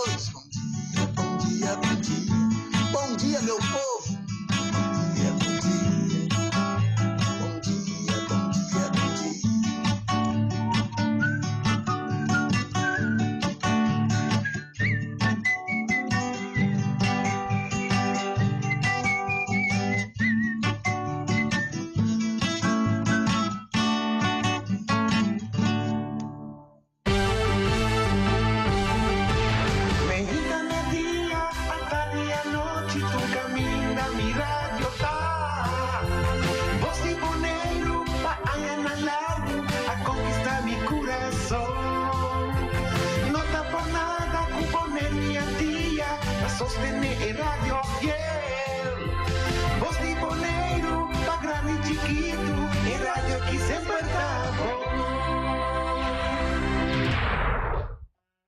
todos. Bom dia, bom dia, bom dia. Bom dia, meu povo. Bom dia, bom dia. Bom dia, bom dia, bom dia.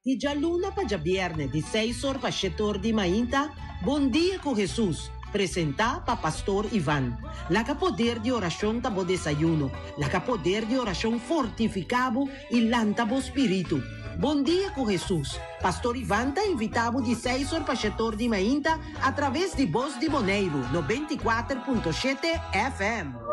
Di djaluna pa djabièrnè di seis or pa shete or di mainta, Bon Dia ku Hesus, presentá pa Pastor Ivan. Laga poder di orashon ta bo desayuno, laga poder di orashon fortifiká bo i lanta bo spiritu. Bon Dia ku Hesus, Pastor Ivan ta invitá bo di seis or pa shete or di mainta atraves di Bos di Boneiru 94.7 FM.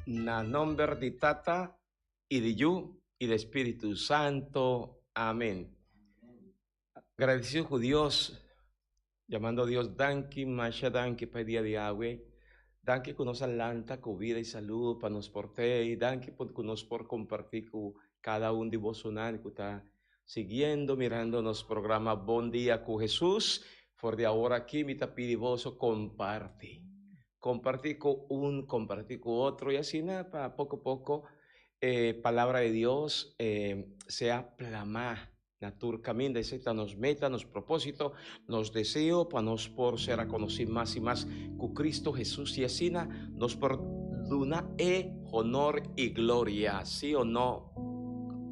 Na nomber di Tata y di Yu y di Spiritu Santo. Amen. Agradecido cu Dios, llamando Dios danki, masha danki pa e dia di awe. Danki cu nos a lanta cu vida y salud pa nos por tey. Danki por cu nos por comparti cu cada un di bosonan cu ta siguiendo, mirando nos programa Bon Dia cu Jesus. For di awor aki mi ta pidi boso comparti. Comparti cu un, comparti cu otro y asina pa poco poco e palabra di Dios sea plama na tur caminda. Esey ta nos meta, nos propósito, nos deseo pa nos por ser reconoci mas y mas cu Cristo Jesus y asina nos por duna e honor y gloria. Si o no,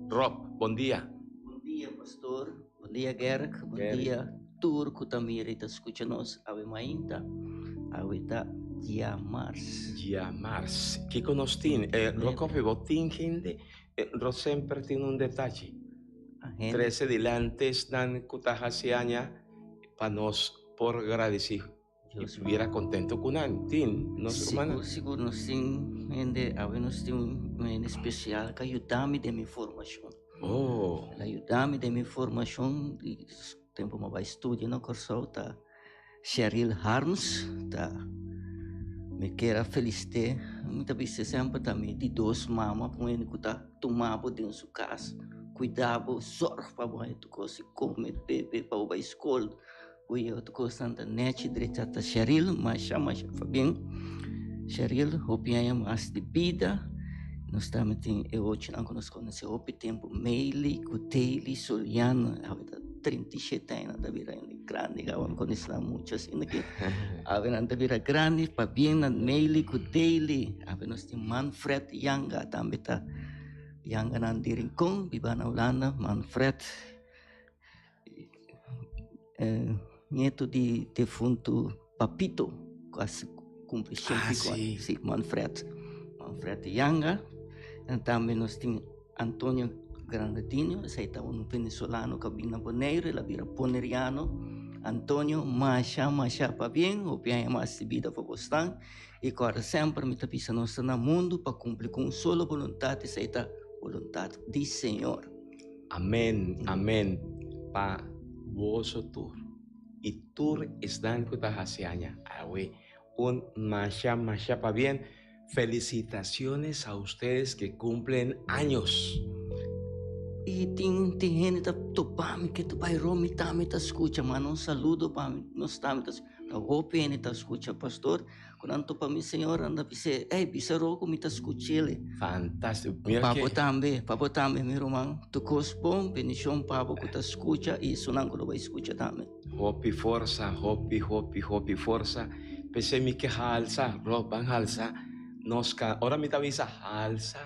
Rob? Bon dia. Bon dia, pastor. Bon dia, Gerk. Bon dia, tur cu ta mira y ta scucha nos awe mainta. Awe ta diamars. Diamars. Kico nos tin? Rocoffee, bo tin hende? Ro semper tin un detaye. Trece dilanti esnan cu ta haci aña pa nos por gradici y bira contento cu nan. Tin nos rumannan? Sigur, sigur nos tin hende, awe nos tin un hende special cu a yuda mi den mi formacion. Oh. El a yuda mi den mi formacion di tempo mi a bay studia na Corsou ta Sheryl Harms, ta. Mi kier a felicit'é, mi ta bisa semper ta mi di dos mama pa un hende ku ta tuma bo den su kas, kuida bo, zorg pa bo haña tur kos di kome, bebe, pa bo bai skol, bo yega tur kosnan ta nechi drecha. Ta Sheril, masha masha pabien Sheril, hopi aña mas di bida. Nos tambe tin e ochonan ku nos konosé hopi tempu, Meili ku Teili Soliano, awe ta 37 aña nan ta bira hende grandi kaba, mi konosé nan muchu asina ke awe nan ta bira grandi, pabien na Meili ku Teili. Awe nos tin Manfred Yanga tambe ta Yanganan di Rincon, biba na Hulanda, Manfred. Nieto di defuntu Papito ku a kumpli shen Ah, pico sí. Sí, Manfred. Manfred Yanga. En tambe nos tin Antonio Granadino, esei ta un venezolano ku a bin na Boneiru, el a bira boneriano. Antonio, masha, masha pabien, hopi aña mas di bida pa bo stan. I kòrda semper mi ta bisa nos ta na mundu pa kumpli ku un solo boluntat, esei ta boluntat di Señor. Amen, amen pa boso tur i tur esnan ku ta hasi aña awe un masha masha pabien. Felicitaciones a ustedes que cumplen años. I tin tin hende ta topa mi ke ta bai ro mi tambe ta skucha manda un saludo pa mi nos tambe ta ta hopi hende ta skucha pastor ku nan topa mi señor nan ta bis'é ey bisa ro ku mi ta skuch'el. Fantástico. Mira Pa ke. bo tambe pa bo tambe mi ruman tur kos bon bendishon pa bo ku ta skucha i esunnan ku lo bai skucha tambe. Hopi forsa, hopi, hopi, hopi forsa. P'esei mi ke halsa, Rob, ban halsa nos ka. Ora mi ta bisa halsa,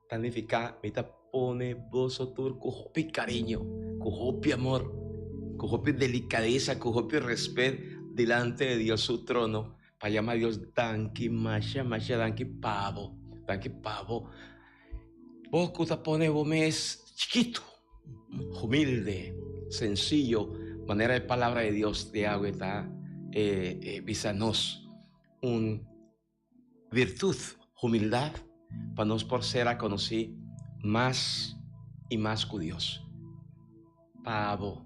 ta nifiká mi ta pone boso tur ku hopi kariño, ku hopi amor, ku hopi delikadesa, ku hopi rèspèt dilante di Dios su trono pa yama Dios danki masha, masha danki pa bo, danki pa bo. Bo ku ta pone bo mes chikitu, humilde, sensiyo, manera e Palabra di Dios di awe ta bisa nos, un virtud, humildad, pa nos por ser akonosí mas i mas ku Dios. Pa bo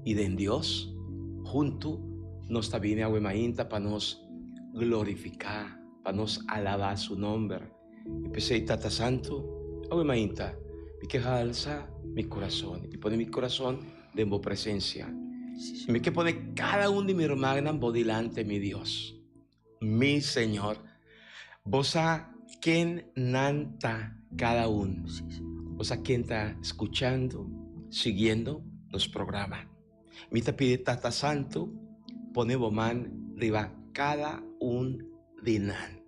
i den Dios, huntu nos ta bini awe mainta pa nos glorifiká, pa nos alabá su nomber. I p'esei, Tata Santu, awe mainta mi ke halsa mi kurason i pone mi kurason den bo presensia. I mi ke pone kada un di mi rumannan bo dilanti, mi Dios, mi Señor. Bo sa ken nan ta kada un. Bo sa ken ta skuchando, siguiendo nos programa. Mi ta pidi Tata Santu pone bo man riba kada un di nan.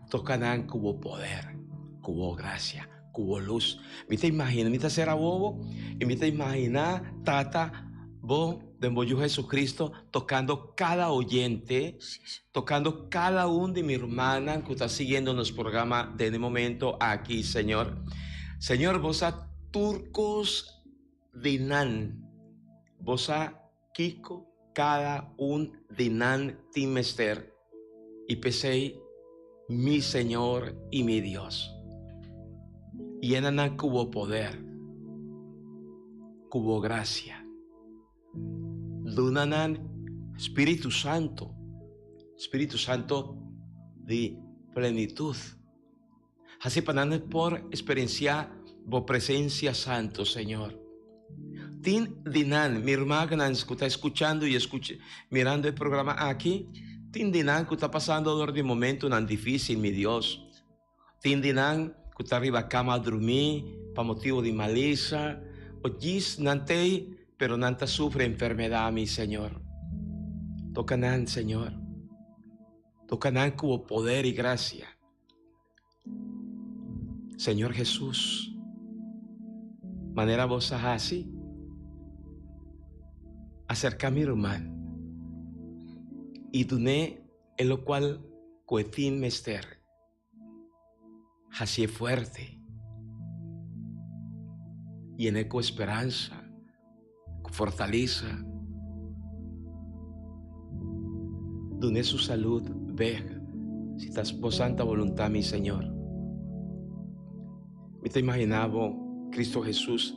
Toka nan ku bo poder, ku bo grasia, ku bo lus. Mi ta imagina, mi ta sera wowo i mi ta imagina Tata bo den bo Yu Jesucristo tokando kada oyente, tokando kada un di mi rumannan ku ta siguiendo nos programa den e momento aki, Señor. Señor, bo sa tur kos di nan. Bo sa Kiko kada un di nan tin mester, i p'esei, mi Señor i mi Dios, yena nan ku bo poder, ku bo grasia. Duna nan Spiritu Santu, Spiritu Santu di plenitut. Hasi pa nan por experiencia Bo presencia santo, Señor. Tin di nan, mi rumannan cu ta escuchando y escucha, mirando e programa aki, tin di nan cu ta pasando door di momentonan dificil, mi Dios. Tin di nan cu ta riba cama drumi pa motibo di malesa, o djis nan t'ey, pero nan ta sufri enfermedad, mi Señor. Toca nan, Señor. Toca nan cu Bo poder y gracia. Señor Jesús, manera bo sa hasi, acerca mi ruman y dun'é e locual cu e tin mester. Hacié fuerte, yen'é cu esperansa, cu fortalesa. Dun'é su salud bek, si ta bo santa voluntad, mi Señor. Mi ta imagina bo, Cristo Jesus,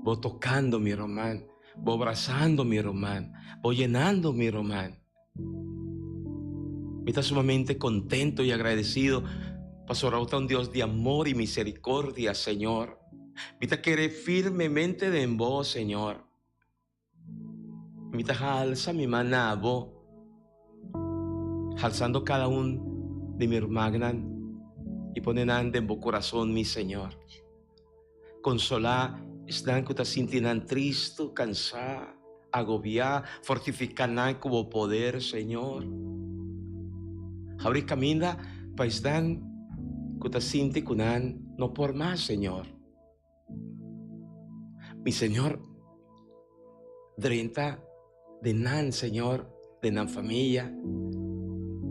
bo tocando mi ruman, bo abrazando mi ruman, bo yenando mi ruman. Mi ta sumamente contento y agradecido pasobra bo ta un Dios di amor y misericordia, Señor. Mi ta kere firmemente den bo, Señor. Mi ta halsa mi man na bo, halsando cada un di mi rumannan y pone nan den bo corazon, mi Señor. Consolá esnan cu ta sinti nan tristo, cansá, agobiá, fortificá nan cu bo poder, Señor. Habri caminda pa esnan cu ta sinti cu nan no por mas, Señor. Mi Señor, drenta den nan, Señor, den nan familia.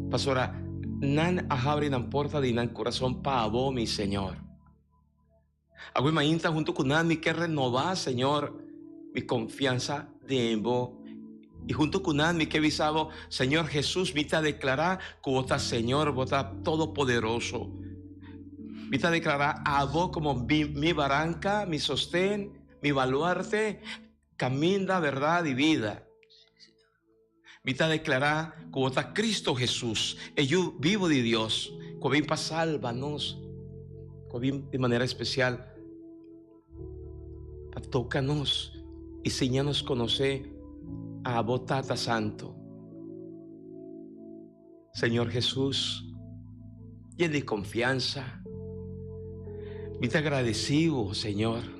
Pasobra nan a habri nan porta di nan corazon pa bo, mi Señor. Awe mainta hunto cu nan mi kier renova, Señor, mi confiansa den bo. Y hunto cu nan mi kier bisa bo, Señor Jesus, mi ta declara cu bo ta Señor, bo ta Todopoderoso. Mi ta declara abo como mi baranca, mi sosten, mi baluarte, caminda, verdad y vida. Mi ta declara cu bo ta Cristo Jesus, e Yu bibo di Dios, cu a bin pa salba nos, cu a bin di manera especial pa toca nos y siña nos conoce abo Tata Santo. Señor Jesus, yen di confiansa, mi ta agradeci bo, Señor.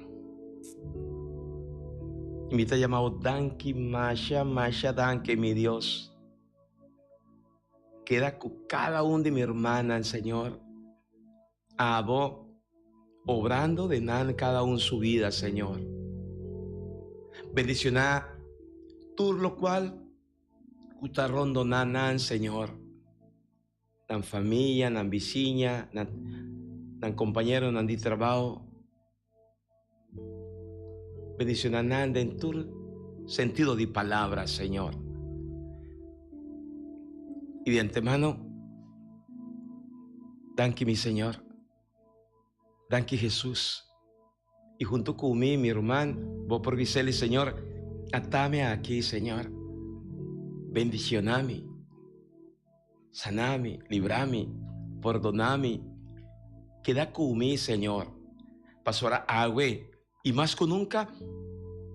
Y mi ta yama bo danki, masha, masha danki, mi Dios. Keda cu cada un di mi hermananan, Señor. Abo obrando den nan cada un su vida, Señor. Bendiciona tur locual cu ta rondoná nan, Señor, nan famia, nan bisiña, nan, nan compañeronan di trabao. Bendiciona nan den tur sentido di palabra, Señor. Y di antemano, danki mi Señor. Danki Jesus. Y hunto cu mi, mi ruman, bo por biseli, Señor, atami aki, Señor. Bendiciona mi, sana mi, libra mi, pordona mi. Keda cu mi, Señor, pasobra awe y mas cu nunca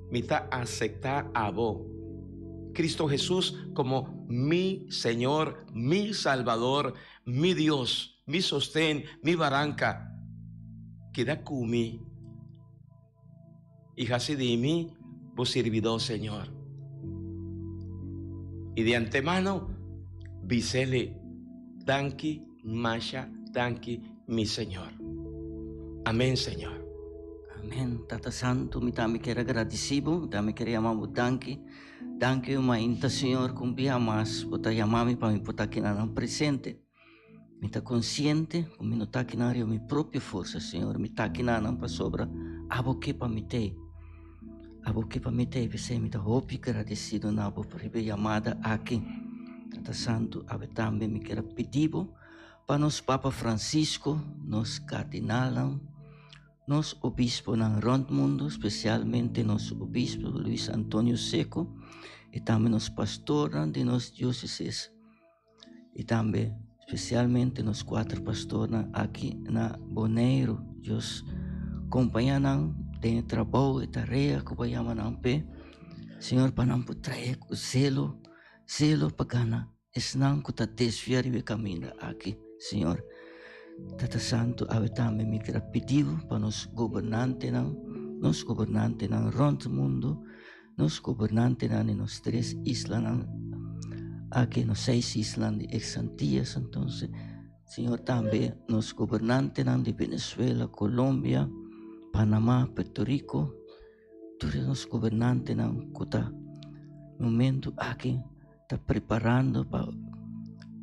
mi ta acepta abo, Cristo Jesus, como mi Señor, mi Salvador, mi Dios, mi sosten, mi baranca. Keda cu mi y haci di mi bo sirbidor, Señor. Y di antemano bisele, Danki, masha danki, mi Señor. Amen, Señor. Amen. Tata Santo, mi tambe kier a gradeci bo, mi tambe kier a yama bo danki. Danki un mainta, Señor, cu un bia mas bo ta yama mi pa mi por ta kinanan presente. Mi ta konsiente ku mi no ta akinan riba mi propio forsa, Señor. Mi ta akinanan pasobra abo ke pa mi t'ei. Abo ke pa mi t'ei, p'esei mi ta hopi gradesido na bo pa riba e yamada aki. Tata Santu, awe tambe mi kier a pidi bo pa nos Papa Francisco, nos kardinalnan, nos obisponan rònt mundu, spesialmente nos obispo Luis Antonio Seco i tambe nos pastornan di nos diosesis. I tambe spesialmente nos kuater pastornan aki na Boneiru. Dios kompañá nan den e trabou, e tarea ku bo a yama nan p'e. Señor, pa nan por trae ku zelo, zelo pa gana esnan ku ta desviá riba e kaminda aki, Señor. Tata Santu, awe tambe mi keda pidi bo pa nos gobernantenan, nos gobernantenan rònt mundu, Nos gobernantenan di nos tres islanan aki, nos seis islan di ex Antillas, entonces, Señor, tambe nos gobernantenan di Venezuela, Colombia, Panamá, Puerto Rico, tur nos gobernantenan ku ta momento aki ta preparando pa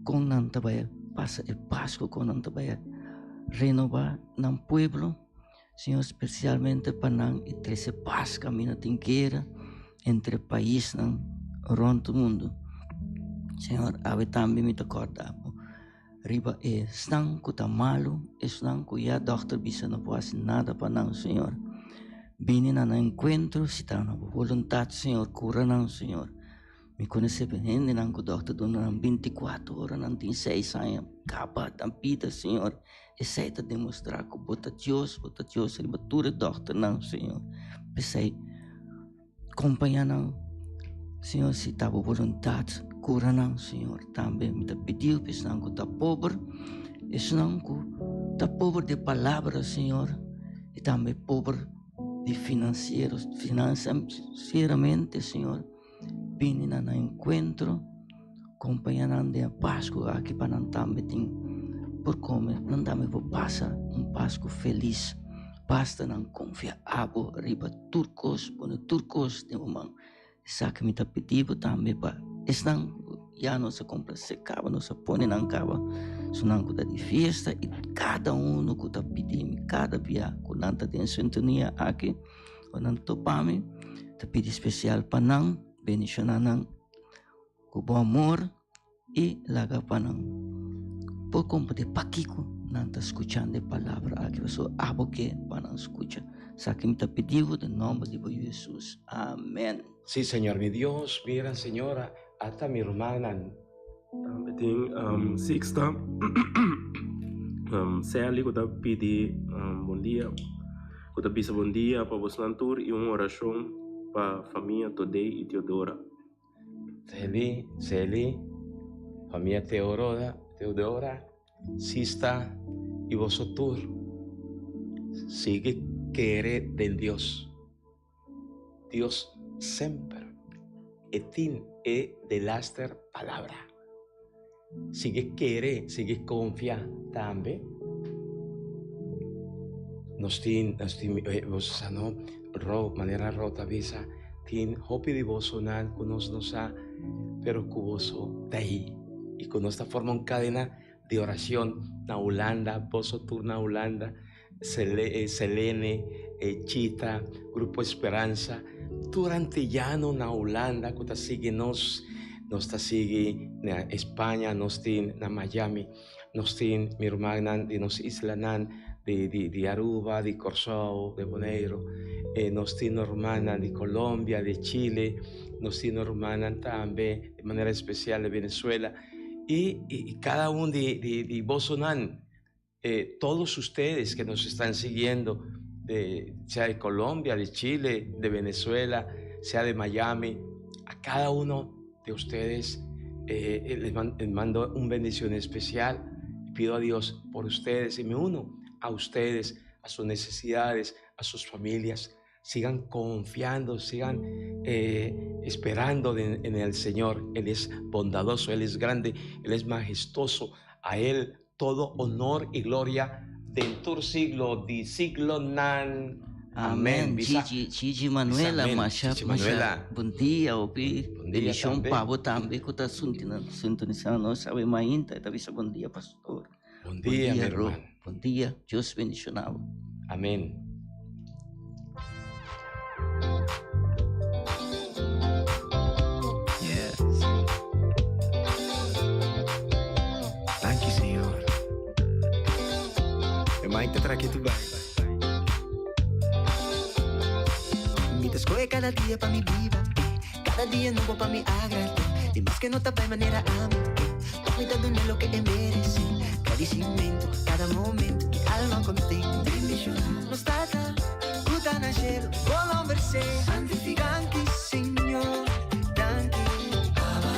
kon nan ta bai pasa e Pasku, kon nan ta bai renobá nan pueblo. Señor, spesialmente pa nan i trese pas kaminda tin guera entre paisnan rònt mundu. Señor, awe tambe mi ta kòrda bo riba esnan ku ta malu, esnan ku ya dòkter bisa no por hasi nada pa nan, Señor. Bini na nan enkuentro si ta na bo boluntat, Señor, kura nan, Señor. Mi konosé hendenan ku dòkter duna nan bintikuater ora, nan tin seis aña kaba nan bida, Señor. Esei ta demostrá ku bo ta Dios, bo ta Dios riba tur e dòkternan, Señor. P'esei kompañá nan, Señor, si ta bo boluntat, kura nan, Señor. Tambe mi ta pidi pa esnan ku ta pober, esnan ku ta pober di palabra, Señor, i tambe pober di finansiero, finansieramente, Señor. Bini na nan enkuentro, kompañá nan den e Pasku aki pa nan tambe tin por kome, nan tambe por pasa un Pasku felis. Basta nan konfia abo riba tur kos, pone tur kos den bo man. Esaki mi ta pidi bo tambe pa esnan ku ya nos a komplasé kaba, nos a pone nan kaba, esunnan ku ta di fiesta i kada uno ku ta pidi mi kada bia ku nan ta den sintonia aki. Ora nan topa mi, ta pidi spesial pa nan, bendishoná nan ku bo amor i laga pa nan por komprendé pakiko nan ta skuchando e palabra aki, pasobra abo ke pa nan skucha. Esaki mi ta pidi bo den nòmber di bo Yu Hesus. Amèn. Sí, Señor mi Dios, mira, Señor, ata mi rumannan. Tambe tin Sixta Sally ku ta pidi bon dia, ku ta bisa bon dia pa bosnan tur i un orashon pa famia Todey i Teodora. Sally, Sally, famia Teoroda, Teodora, Sista i boso tur, sigui kere den Dios. Dios semper e tin e delaster palabra. Sigui kere, sigui konfia tambe. Nos tin, nos tin, boso sa no, Ro, manera Ro ta bisa, tin hopi di bosonan ku nos no sa, pero ku boso ta ei i ku nos ta forma un kadena di orashon na Hulanda, boso tur na Hulanda. Selene, Chita, Grupo Esperanza, tur antillano na Hulanda ku ta sigui nos, nos ta sigui na España, nos tin na Miami, nos tin mi rumannan di nos islanan di di di Aruba, di Kòrsou, di Boneiru, nos tin nos rumannan di Colombia, di Chile, nos tin nos rumannan tambe di manera espesial di Venezuela i i kada un di di di bosonan. Todos ustedes que nos están siguiendo, de, sea de Colombia, de Chile, de Venezuela, sea de Miami, a cada uno de ustedes eh, les mando un bendición especial. Pido a Dios por ustedes y me uno a ustedes, a sus necesidades, a sus familias. Sigan confiando, sigan eh, esperando en el Señor. Él es bondadoso, Él es grande, Él es majestuoso. A Él todo honor y gloria den tur siglo di siglonan. Amen. Gigi, Gigi Manuela, masha, masha, bon dia, hopi bendicion pa bo tambe cu ta sintonisa nos awe mainta, e ta bisa bon dia pastor. Bon dia, mi herman. Bon dia, Dios bendiciona bo. Amen. Yes. Danki Señor. E mai ta traki tu bai. Mi ta scoge cada dia pa mi biba. Cada dia nobo pa mi agrada. Di mas que no ta bai manera ami. Toch mi ta duna loke e merece. Gradicimento cada momento. Mi alma contento. Bendiciona nos Tata cu ta na cielo. Bo nomber sea santifica. Danki Señor, danki Abba.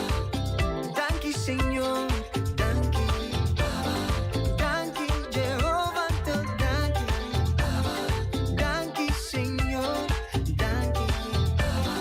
Danki Señor, danki Abba. Danki Jehovah, to danki Abba. Danki Señor, danki Abba.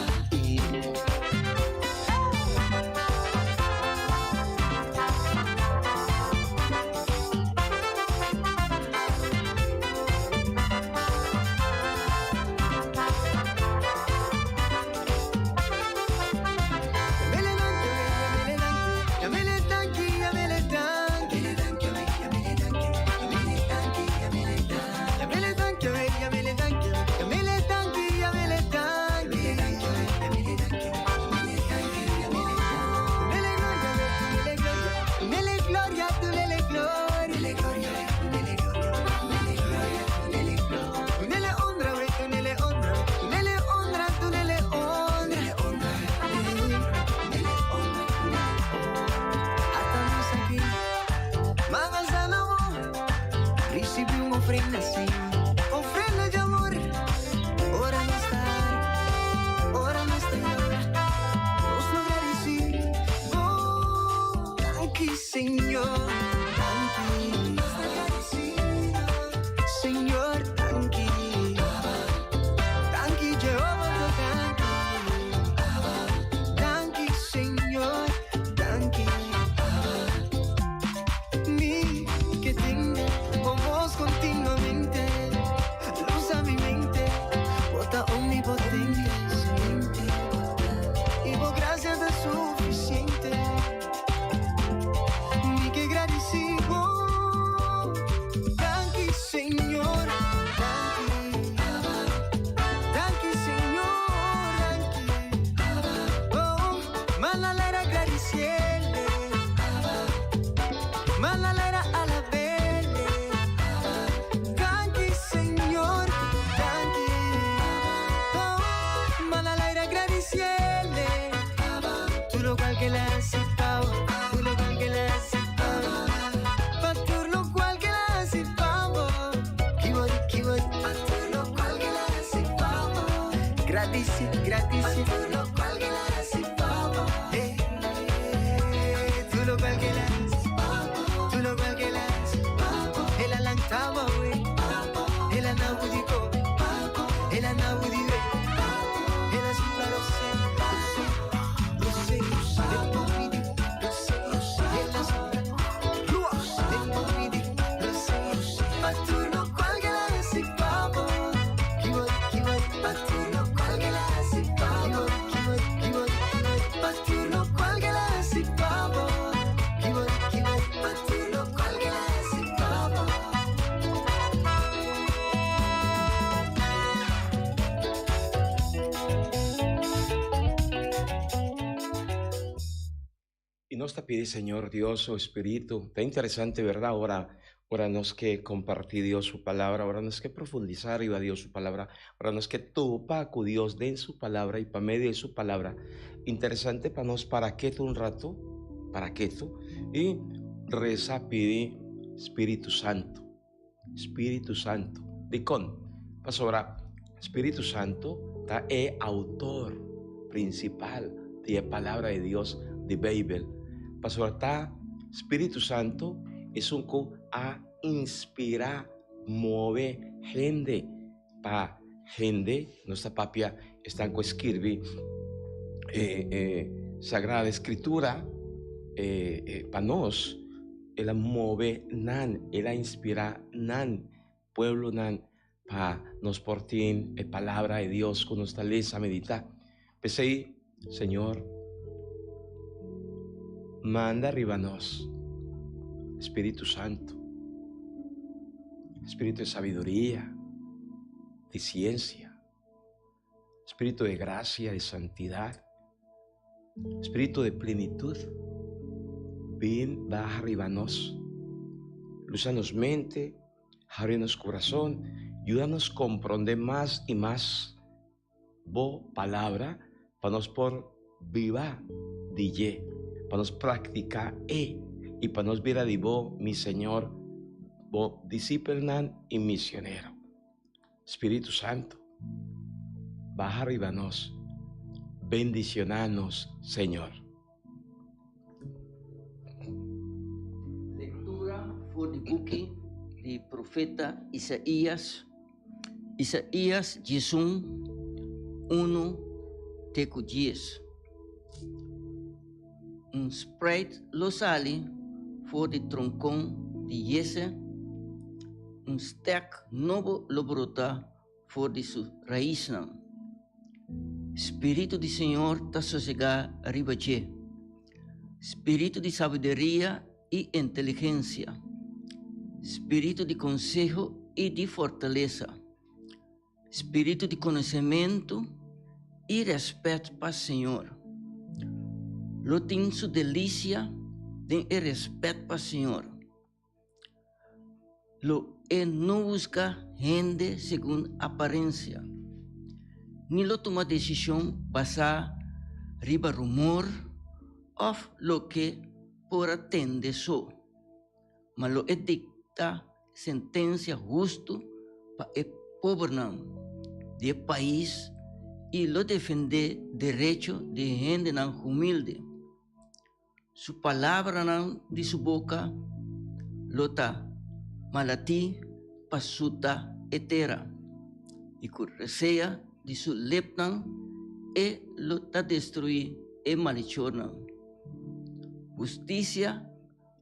Ofrenda, Señor. Ofrenda di amor. Ora nos ta hari, ora nos ta yora, nos lo gradici Bo. Danki, Señor. Danki. Nos ta gradicido, Señor, danki. Danki, Jehova, danki. Danki, Señor, danki. Mi ke tende bo voz continuamente, lusa mi mente, bo ta omnipotente, y bo gracia ta suficiente. Mi ke gradici bo. Danki, Señor, danki. Danki, Señor, danki. Oh, malalera gradiciele. Malalera alabele. Danki, Señor, danki. Oh, malalera gradiciele. Tur locual cu el a haci pa bo, tur locual cu el a haci pa bo. Pa tur locual cu el a haci pa bo. Kibo, kibo, pa tur locual cu el a haci pa bo. Gradici, gradici. Pa tur locual cu el a haci pa bo. Eh, tur locual cu el a haci pa bo. Tur locual cu el a haci pa bo. El a lanta bo, eh. El a nabu di kobe. El a nabu di be. El a supla rosé, rosé, rosé, rosé, rosé, el a supla Pa tur locual cu el a haci pa bo. Pa tur locual cu el a haci pa bo. Pa tur locual cu el a haci pa bo. Pa tur locual cu el a haci pa bo. Y nos ta pidi Señor Dios su Espíritu. Ta interesante, verdad? Ora, ora nos ke comparti Dios su palabra, ora nos ke profundisa riba Dios su palabra, ora nos ke topa cu Dios den su palabra y pa medio de su palabra. Interesante pa nos para keto un rato, para keto, y reza pidi Spiritu Santo. Spiritu Santo. Dikon? Pasobra Spiritu Santo ta e autor prinsipal di e Palabra di Dios, di Beibel. Pasobra ta Spiritu Santo esun ku a inspirá, move hende pa hende, nos ta papia esnan ku a skirbi e e Sagrada Escritura pa nos, el a move nan, el a inspirá nan, pueblonan, pa nos por tin e Palabra di Dios ku nos ta lesa, meditá. P'esei, Señor, manda riba nos Spiritu Santu, spiritu di sabiduria, di siensia, spiritu di grasia, di santidat, spiritu di plenitut. Bin baha riba nos, lusa nos mente, habri nos kurason, yuda nos komprondé mas i mas Bo palabra pa nos por biba di dje, pa nos practica e y pa nos bira di Bo, mi Señor, Bo discipelnan y misionero. Spiritu Santo, baha riba nos, bendiciona nos, Señor. Lectura for di buki di profeta Isaías, Isaías 11, 1 te ku 10. Un spruit lo sali for di tronkon di Jese, un stek nobo lo brota for di su raisnan. Spiritu di Señor ta sosegá riba dje, spiritu di sabiduria i inteligensia, spiritu di konseho i di fortalesa, spiritu di konosementu i rèspèt pa Señor. Lo tin su delisia den e rèspèt pa Señor. Lo e no husga hende segun aparensia, ni lo tuma desishon basá riba rumor òf loke por a tende so, ma lo e dikta. sentensia hustu pa e pobernan di e pais i lo defendé derecho di e hendenan humilde. Su palabranan di su boka lo ta malatí pa suta e tera, i ku resea di su lepnan e lo ta destruí e malechornan. Hustisia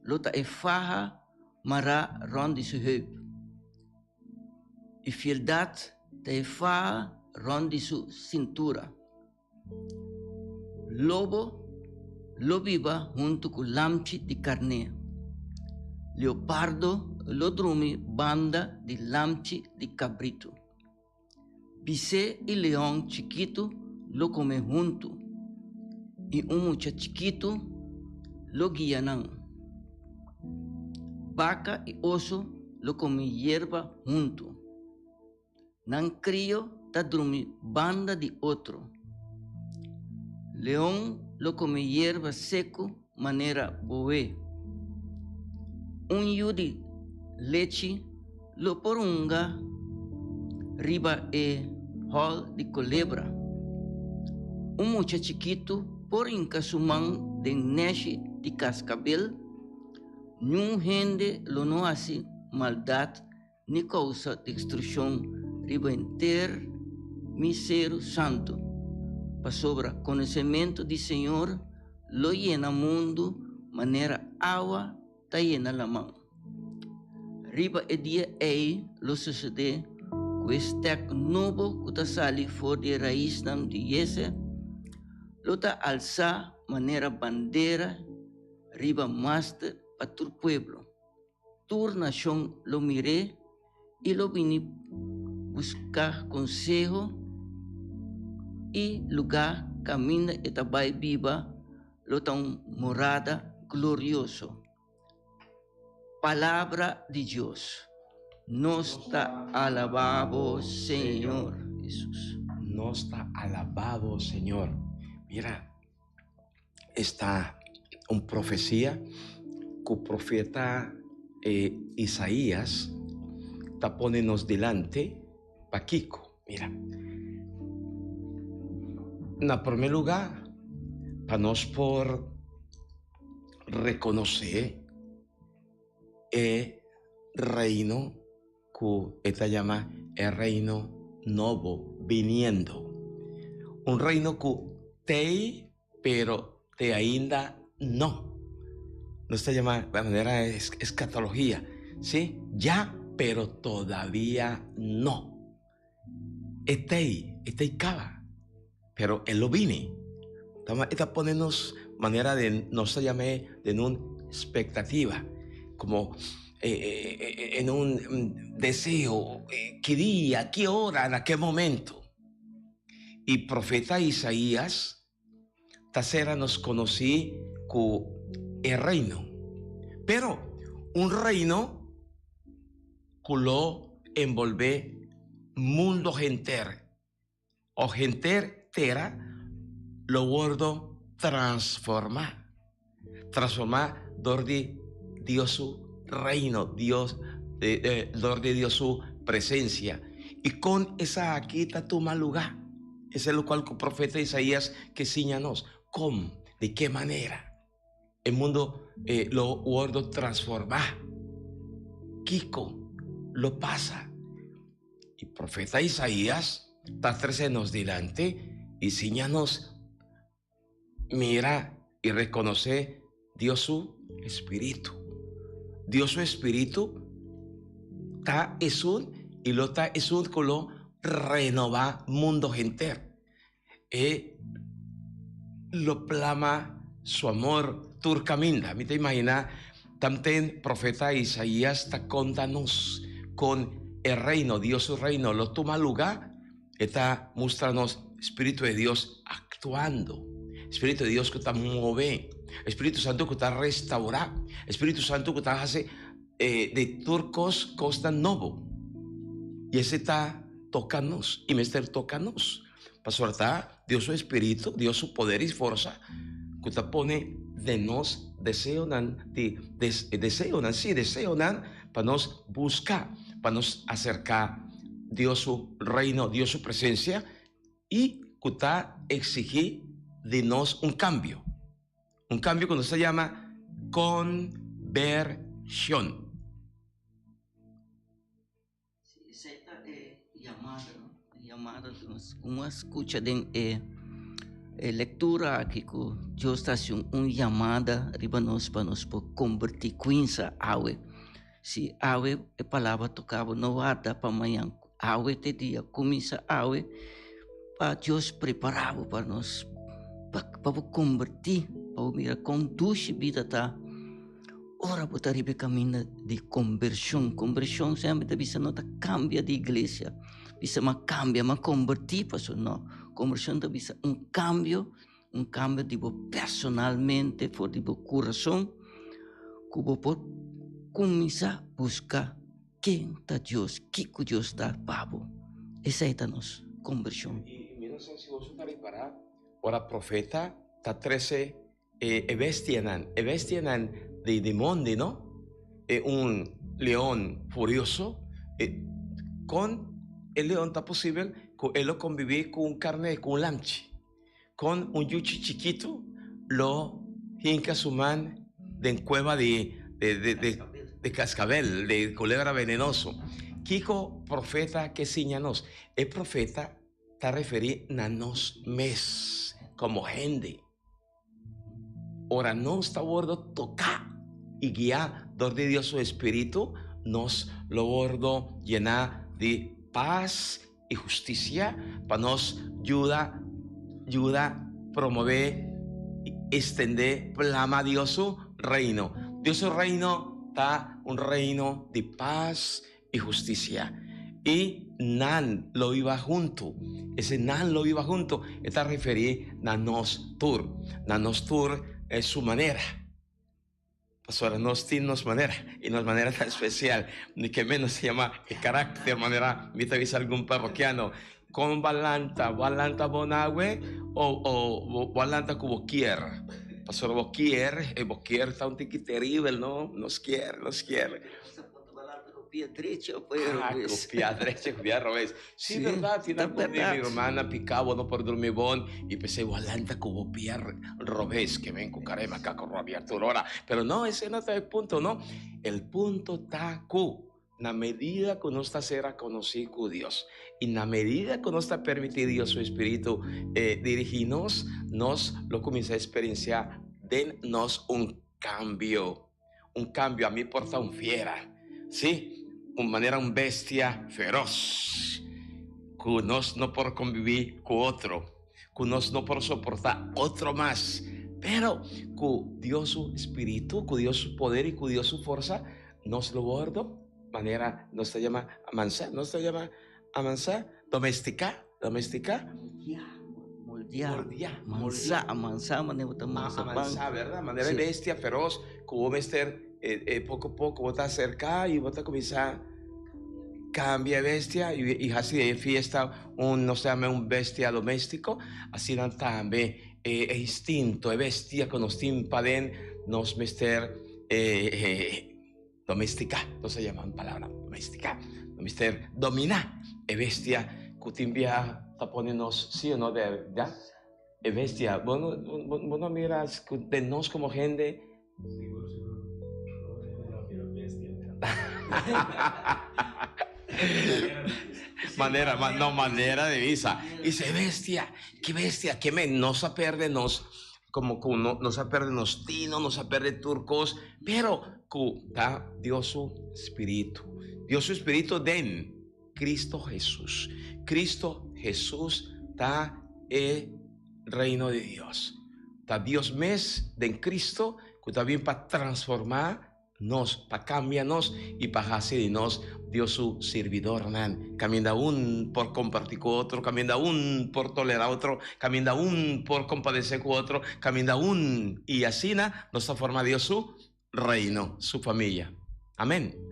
lo ta e faha mará rònt di su heup, i fieldat ta e faha rònt di su sintura. Lobo lo biba huntu ku lamchi di karné. Leopardo lo drumi banda di lamchi di kabritu. Bisé i leon chikitu lo kome huntu, i un mucha chikitu lo guia nan. Baka i oso lo kome yerba huntu. Nan krio ta drumi banda di otro. Leon lo kome yerba seku manera boe. Un yu di lechi lo por hunga riba e hòl di kolebra. Un mucha chikitu por hinka su man den nèshi di kaskabel. Niun hende lo no hasi maldat ni kousa destrukshon riba henter mi seru santu, pasobra konosementu di Señor lo yena mundu manera awa ta yena laman. Riba e dia ei lo sosodé ku e stek nobo ku ta sali for di e raisnan di Yese lo ta alsá manera bandera riba master pa tur pueblo. Tur nashon lo mir'é i lo bini buska konseho, i lugá kaminda e ta bai biba lo ta un morada glorioso. Palabra di Dios. Nos ta alabá bo, Señor Hesus. Nos ta alabá bo, Señor. Mira. Esta un profesia ku profeta Isaías ta pone nos dilanti. Pakiko? Mira, na promé lugá, pa nos por rekonosé e Reino ku e ta yama e Reino nobo biniendo. Un reino ku t'ei pero te ainda no. Nos ta yama di manera eskatologia, si, ya pero todavia no. E t'ei, e t'ei kaba, pero e lo bini. E ta pone nos manera den, nos ta yam'é den un spektativa, komo en un deseo, ki dia, ki ora, na ke momento. I profeta Isaías ta sera nos konosí ku e reino. Pero un reino ku lo enbolbé mundo henter o henter tera lo wordo transformá. Transformá dor di Dios su reino, Dios, dor di Dios su presencia. I kon esaki ta tuma lugá? Esei lokual ku profeta Isaías ke siña nos. Kon? Di ke manera e mundo lo wordo transformá? Kiko lo pasa? I profeta Isaías ta trese nos dilanti i siña nos Mira i rekonosé Dios su espíritu. Dios su espíritu ta esun i lo ta esun ku lo renobá mundo henter. E lo plama su amor tur kaminda. Mi ta imaginá tamten profeta Isaías ta konta nos kon e reino, Dios su reino, lo tuma lugá. E ta mustra nos Spiritu di Dios actuando, Spiritu di Dios cu ta move, Spiritu Santo cu ta restaura, Spiritu Santo cu ta haci di tur cos cosnan nobo. Y esey ta toca nos y mester toca nos. Pasobra ta Dios su Spiritu, Dios su poder y forsa cu ta pone den nos deseonan di deseonan, si deseonan. pa nos buska, pa nos aserká Dios su Reino, Dios su presensia i ku ta eksigí di nos un kambio. Un kambio ku nos ta yama konbershon. Sí, esei ta e yamada, no? E yamada di nos. Como a scucha den e e lectura aki cu Dios ta haci un yamada riba nos pa nos por converti cuinsa awe. Si awe e palabra toca bo, no warda pa mañan. Awe ta e dia, cuminsa awe pa Dios prepara bo pa nos pa pa bo converti, pa bo mira con dushi bida ta. Ora bo ta riba e kaminda di kombershon, kombershon semper ta bisa no ta kambia di iglesia, bisa m'a kambia, m'a kombertí pasobra no. Kombershon ta bisa un kambio, un kambio di bo personalmente for di bo kurason ku bo por kuminsá buska ken ta Dios, kiko Dios ta pa bo. Esei ta nos kombershon. I mi no sa si boso ta ripará ora profeta ta trese E e bestianan, e bestianan di di mondi, no? E un leon furioso, e kon e leon ta posibel ku e lo konbibí ku un karné, ku un lamchi? Kon un yuchi chikitu lo hinka su man den kueba di di di di di kaskabel, di kulebra venenoso? Kiko profeta ke siña nos? E profeta ta referí na nos mes komo hende. Ora nos ta wordo toká i guiá dor di Dios su espíritu, nos lo wordo yená di pas i hustisia pa nos yuda yuda promové i estendé plama Dios su Reino. Dios su Reino ta un reino di pas i hustisia. I nan lo biba huntu. Ese nan lo biba huntu e ta referí na nos tur, na nos tur su manera. Pasobra nos tin nos manera i nos manera ta espesial. Ni ke menos se yama e karakter manera mi ta bisa algun parrokiano, Kon bo a lanta? Bo a lanta bon awe o bo a lanta ku bo kier? Pasobra bo kier, e bo kier ta un tiki teribel, no? Nos kier, nos kier. Pia drecha o pia robes. Ah, pia drecha o pia robes. Sí, verdad. Si nan por di mi rumannan pica bo no por drumi bon y p'esei bo a lanta cu bo pia robes ke men cu carema ka cu rabia tur ora. Pero no, ese no ta e punto, no. El punto ta cu na medida cu nos ta ser reconoci cu Dios y na medida cu nos ta permiti Dios su Espiritu dirigi nos, nos lo cuminsa experiencia den nos un cambio. Un cambio a mi por ta un fiera, sí, un manera un bestia feroz, cu nos no por convivi cu otro, cu nos no por soporta otro mas, pero cu Dios su Spiritu, cu Dios su poder y cu Dios su forsa, nos lo wordo, manera nos ta yama amansa, nos ta yama amansa, domestica, domestica. Moldeá, moldeá, mansa, mansa, manera bo ta mansa pan. Amansa, verdad? Manera e bestia feroz ku bo mester poko poko bo ta aserká i bo ta kuminsá kambia e bestia i hasi di e fiesta un, nos ta yama un bestia doméstiko. Asina tambe e instinto, e bestia ku nos tin paden, nos mester Domestica, nos a yama un palabra domestica. Nos mester domina e bestia cu tin bia ta pone nos, si o no, Derda? E bestia, bo no, bo no mira cu den nos como hende. Sigur, sigur. No mira bestia. Manera, no, manera di bisa. Dice, bestia, ki bestia, ke men, nos a perde nos. Como cu no nos a perde nos tino, nos a perde tur cos, pero cu ta Dios su Spiritu. Dios su Spiritu den Cristo Jesus. Cristo Jesus ta e Reino di Dios. Ta Dios mes den Cristo cu ta bin pa transforma nos, pa cambia nos y pa haci di nos Dios su sirbidornan. Caminda un por comparti cu otro, caminda un por tolera otro, caminda un por compadece cu otro, caminda un y asina nos ta forma Dios su reino, su familia. Amen.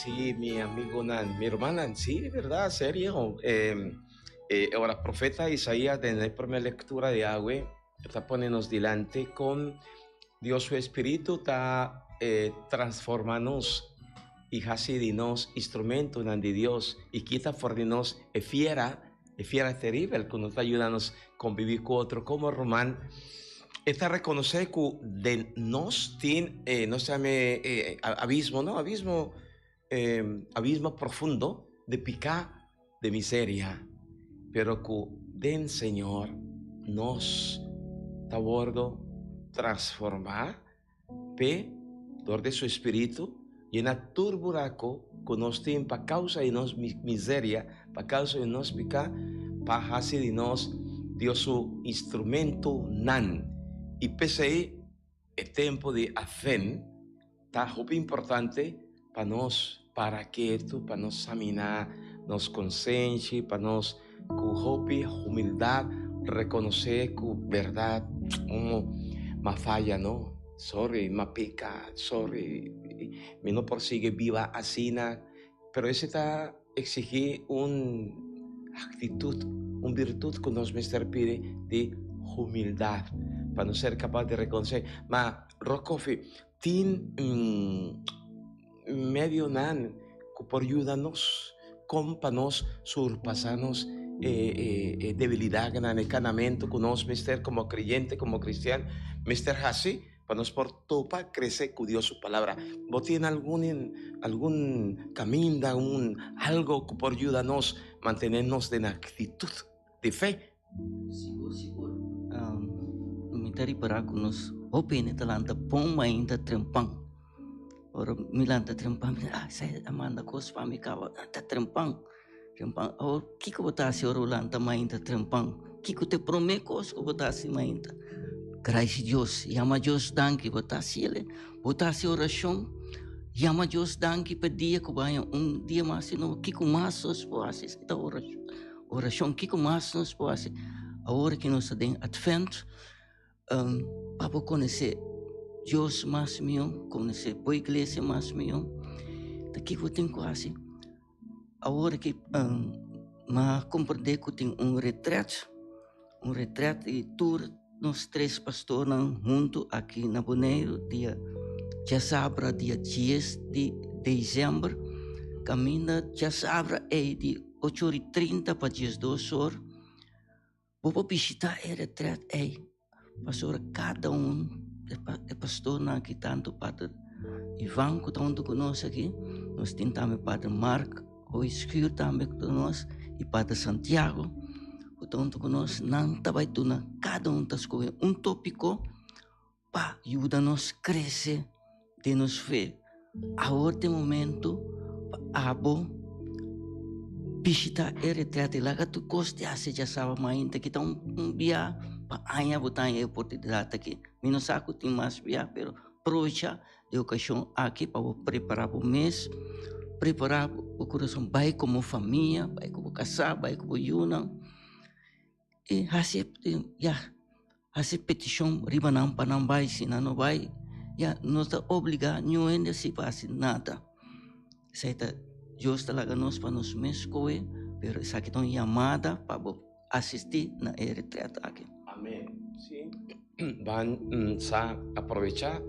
Sí, mi amigonan, mi rumannan, sí, di berdad, serio. Eh, ora profeta Isaías den e prome lectura di awe ta pone nos dilanti con Dios su espíritu ta eh, transforma nos y haci di nos instrumentonan di Dios y kita for di nos e fiera, e fiera teribel cu no ta yuda nos convivi cu otro como ruman. E ta reconoce cu den nos tin, eh, nos ta yama eh, abismo, no? Abismo, eh, abismo profundo de pica. de miseria, pero ku den Señor nos ta wordo transformá p'e dor di su Espíritu, yena tur buraco ku nos tin pa causa di nos miseria, pa causa di nos piká, pa hasi di nos Dios su instrumentonan. I p'esei e tempo di Advent Ta hopi importante pa nos para ketu, pa nos saminá nos konsenshi, pa nos ku hopi humildat rekonosé ku bèrdat un m'a faya no, sorry m'a peka, sorry mi no por sigui biba asina, pero esei ta eksigí un aktitut, un birtut ku nos mester pidi di humildat pa nos ser kapas di rekonosé. Ma Rokoffie, Tin medionan ku por yuda nos kon pa nos surpasá nos e debilidatnan, e kanamentu ku nos mester komo kreyente, komo kristian mester hasi pa nos por topa krese ku Dios su palabra. Bo tin algun algun kaminda, un algo ku por yuda nos mantené nos den aktitut di fe? Sigur sigur mi ta ripará ku nos hopi hende ta lanta bon mainta trempan. Ora mi lanta trempan mi ta ah esei a manda kos pa mi kaba ta trempan trempan. Awor kiko bo ta hasi ora bo lanta mainta trempan? Kiko ta e promé kos ku bo ta hasi mainta? Gradisi Dios, yama Dios danki, bo ta hasi el, bo ta hasi orashon, yama Dios danki pa e dia ku bo haña un dia mas di nobo. Kiko mas nos por hasi? Esei ta orashon. Orashon, kiko mas nos por hasi awor ku nos ta den Advent pa por konosé Dios mas mihó, konosé bo iglesia mas mihó? Ta kiko bo tin ku hasi awor ku mi a komprendé ku tin un retret, un retret di tur nos tres pastornan huntu aki na Boneiru dia djasabra dia dies di desèmber, kaminda djasabra ei di ocho ora i trinta pa diesdos or, bo por bishitá e retret ei, pasobra kada un e pastornan aki, tantu pater Ivan ku ta huntu ku nos aki, nos tin tambe pater Mark Hoytschuur tambe ku ta nos, i pater Santiago ku ta huntu ku nos, nan ta bai duna kada un ta skohe un tópiko pa yuda nos krese den nos fe. Awor ta e momento pa abo bishita e retrete. Laga tur kos di hasi djasaba mainta ki ta un bia pa aña bo ta haña e oportunidat aki. Mi no sa ku tin mas bia pero probecha e okashon aki pa bo prepara bo mes, prepara bo kurason, bai komo famia, bai ku bo kasá, bai ku bo yunan i hasi ya. Hasi petishon riba nan pa nan bai, si nan no bai, ya no ta obligá niun hende si pa hasi nada. Esei ta Dios ta laga nos pa nos mes skohe, pero esaki ta un yamada pa bo asistí na e retret aki. Amen. Sí, ban sa aprovechá.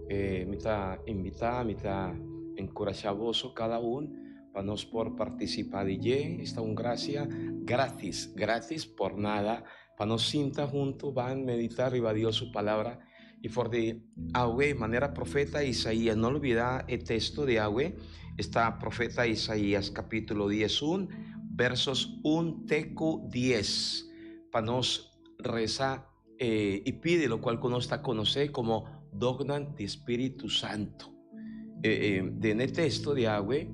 Mi ta invitá, mi ta enkurashá boso kada un pa nos por partisipá di dje. Esta un grasia gratis, gratis por nada. Pa nos sinta huntu ban meditá riba Dios su Palabra i for di awe, manera profeta Isaías, no lubidá e teksto di awe, esta profeta Isaías kapítulo 11, versos un te ku dies, pa nos resa i pidi lokual ku nos ta konosé komo donnan di Spiritu Santu. Den e teksto di awe,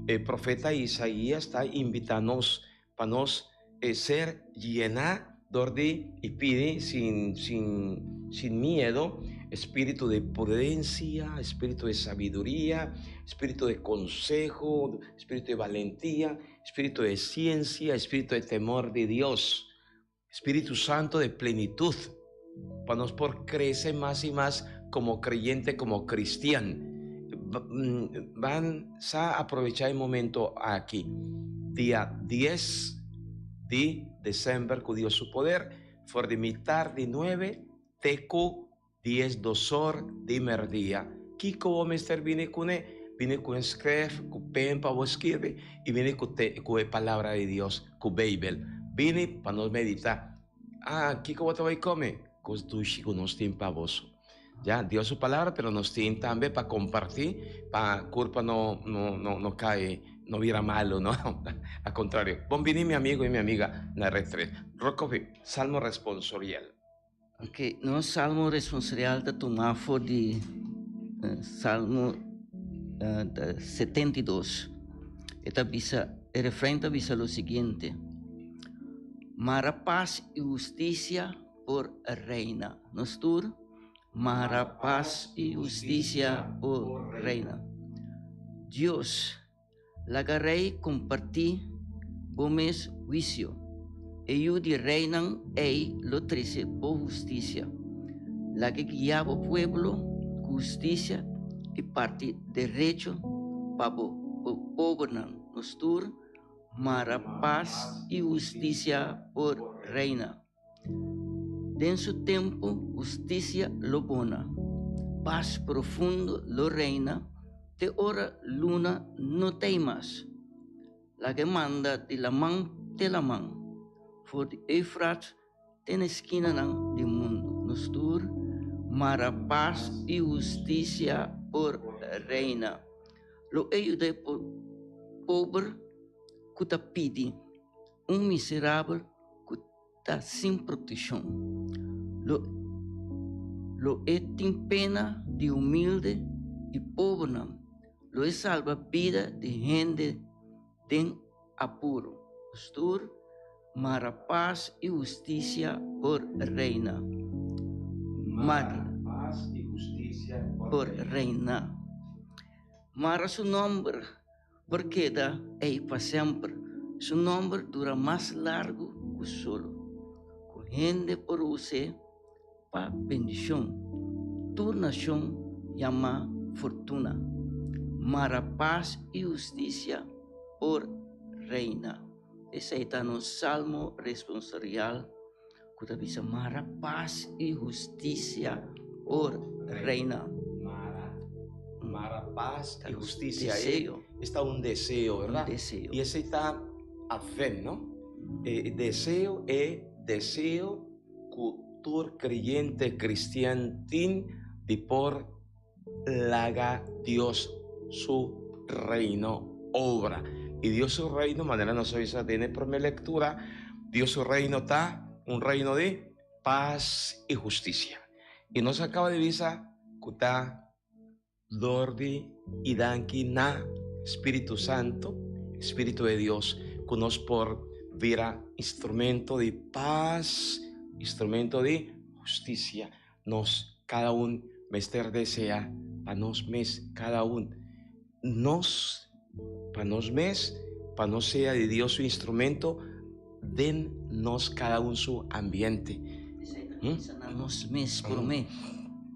e profeta Isaías ta invitá nos Pa nos ser yená dor di i pidi sin sin sin miedo espíritu de prudencia, espíritu de sabiduría, espíritu de consejo, espíritu de valentía, espíritu de ciencia, espíritu de temor de Dios, Espíritu Santo de plenitud, pa nos por crece mas y mas como creyente, como cristian. Ban sa aprovecha e momento aki, dia dies di december cu Dios su poder, for di mitar di nuebe te cu 12 or di merdia. Kico bo mester bini cune? Bini cu un skref, cu pen pa bo skirbi y bini cu te cu e palabra di Dios, cu Bijbel. Bini pa nos medita. Ah, kico bo ta bay come? Cos dushi cu nos tin pa boso. Ya, Dios su palabra, pero nos tin tambe pa comparti, pa curpa no, no, no, no cae, no bira malo, no. Al contrario. Bon bini mi amigo y mi amiga na Red 3. Rocovi, Salmo responsorial. Ok, nos salmo responsorial ta tumá for di Salmo 72. E ta bisa, e refrein ta bisa lo siguiente, Mara pas i hustisia por reina. Nos tur, mara pas i hustisia por reina. Dios, Laga rei kompartí bo mes huisio. E yu di reinan ei lo trese bo hustisia. Laga guiá bo pueblo ku hustisia i parti derecho pa bo pobernan. Nos tur mara pas i hustisia por reina. Den su tempu hustisia lo bona, pas profundo lo reina te ora luna no t'ei mas. Laga e manda di laman te laman, for di Eufrat te na e skinanan di mundu. Nos tur mara pas i hustisia por reina. Lo e yuda e pober ku ta pidi, un miserabel ku ta sin protekshon. Lo lo e tin pena di humilde i pobernan, lo e salba bida di hende den apuro. Pastor, mara pas i hustisia por reina. Mara pas i hustisia por reina. Mara su nomber Por keda ei pa semper. Su nomber dura mas largu ku solo, ku hende por us'é pa bendishon. Tur nashon yamá fortuna. Mara pas i hustisia por reina. Esei ta nos salmo responsorial ku ta bisa, Mara pas i hustisia por reina. Mara, mara pas i hustisia. Deseo. Esta un deseo, verdad? Un deseo. I esei ta advent, no? E deseo, e deseo ku tur kreyente kristian tin di por Laga Dios su reino obra. I Dios su reino, manera nos a bisa den e prome lectura, Dios su reino ta un reino di pas i husticia. I nos a caba di bisa cu ta dor di i danki na Spiritu Santo, Spiritu de Dios, cu nos por bira instrumento di pas, instrumento di husticia. Nos cada un mester desea pa nos mes, cada un. Nos, pa nos mes, pa nos sea di Dios su instrumento den nos cada un su ambiente. Esei ta cuminsa na nos mes prome.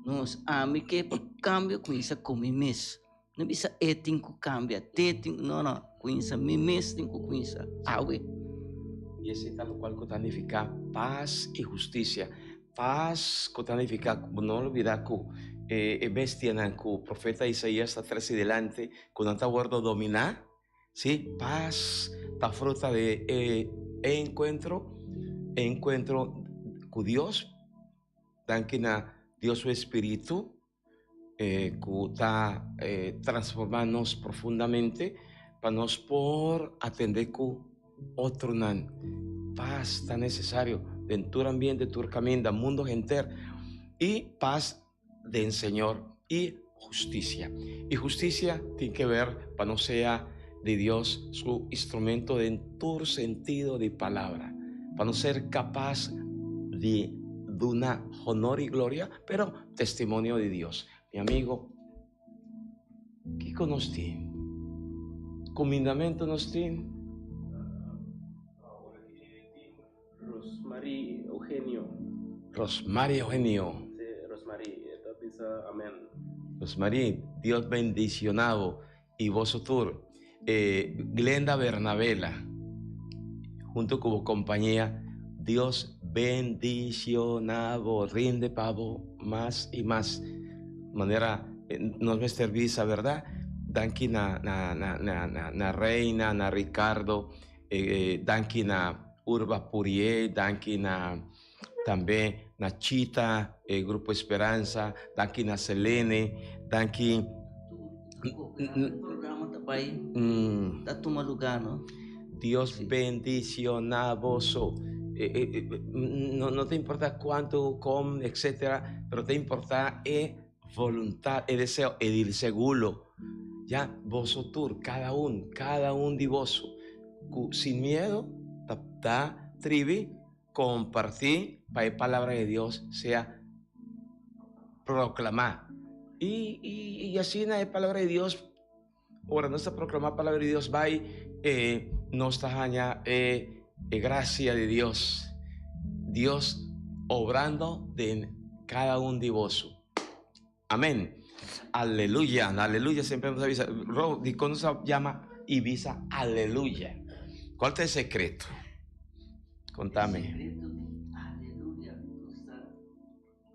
Nos, ami ke pa cambio cuminsa cu mi mes. No bisa e tin cu cambia, te tin, no no, cuminsa mi mes tin cu cuminsa awe. Y esei ta locual cu ta nifica paz y husticia. Paz cu ta nifica, bo no olbida cu e bestianan cu profeta Isaías ta trece dilanti, cu nan ta wordo domina, si, paz ta fruta di e encuentro, e encuentro cu Dios, danki na Dios su Espiritu, cu ta transforma nos profundamente pa nos por atende cu otronan. Paz ta necesario den tur ambiente, tur caminda, mundo henter y paz den Señor y husticia. Y husticia tin que ver pa nos sea di Dios su instrumento den tur sentido di palabra, pa nos ser capaz di duna honor y gloria, pero testimonio di Dios. Mi amigo, kiko nos tin? Kumindamentu nos tin? Rosmarie Eugenio. Rosmarie Eugenio. Sí, Rosmarie, e ta bisa amen. Rosmarie, Dios bendiciona bo y boso tur. Eh, Glenda Bernabela, hunto cu bo compañia, Dios bendiciona bo, rinde pa bo mas y mas. Manera nos mester bisa, verdad? Danki na, na, na, na, na, na Reina, na Ricardo, eh, danki na Urba Purier, danki na tambe na Chita, e Grupo Esperanza, danki na Selene, danki. Programa ta bai, ta tuma lugar, no? Dios bendiciona boso. No, no ta importa cuanto, com, etcétera, pero ta importa e voluntad, e deseo, e di seguro. Ya, boso tur, cada un, cada un di boso, cu sin miedo ta, ta tribi Compartí pa e Palabra di Dios sea proclamá. I, i, i asina e Palabra di Dios, ora nos ta proclamá Palabra di Dios bai, eh, nos ta haña e, e gracia di Dios. Dios obrando den cada un di boso. Amén. Aleluya, aleluya. Siempre nos avisa. Ro, di cuando se llama Ibiza, aleluya. ¿Cuál es el secreto? Contame. El secreto de aleluya.